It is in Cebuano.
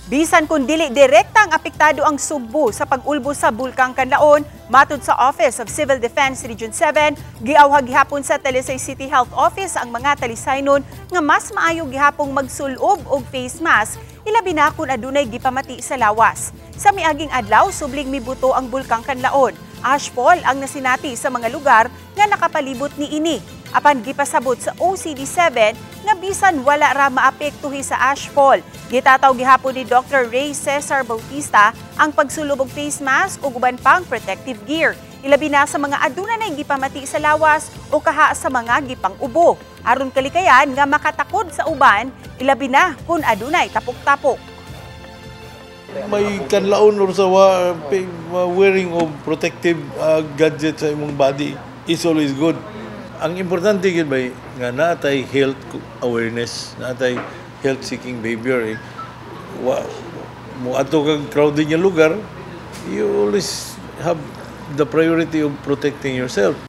Bisan kung dili direktang apektado ang Sugbo sa pag-ulbo sa Bulkang Kanlaon, matud sa Office of Civil Defense Region 7, giawhag gihapon sa Talisay City Health Office ang mga Talisaynon nga mas maayo gihapong magsulob og face mask, ilabi na kung adunay gipamati sa lawas. Sa miaging adlaw, subling mibuto ang Bulkang Kanlaon. Ashfall ang nasinati sa mga lugar nga nakapalibot niini. Apan gipasabot sa OCD 7 nga bisan wala ra maapektuhi sa ashfall. Gitataw gihapon ni Dr. Ray Cesar Bautista ang pagsulob og face mask ug uban pang protective gear. Ilabi na sa mga aduna nay gipamati sa lawas o kaha sa mga gipang-ubo, aron kalikayan nga makatakod sa uban, ilabi na kung adunay tapok-tapok. May kanlaon or sa wearing of protective gadget sa imong body is always good. Ang importante gid bay nga natay health awareness, natay health seeking behavior eh. Wa mo adto kag crowded nga lugar, you always have the priority of protecting yourself.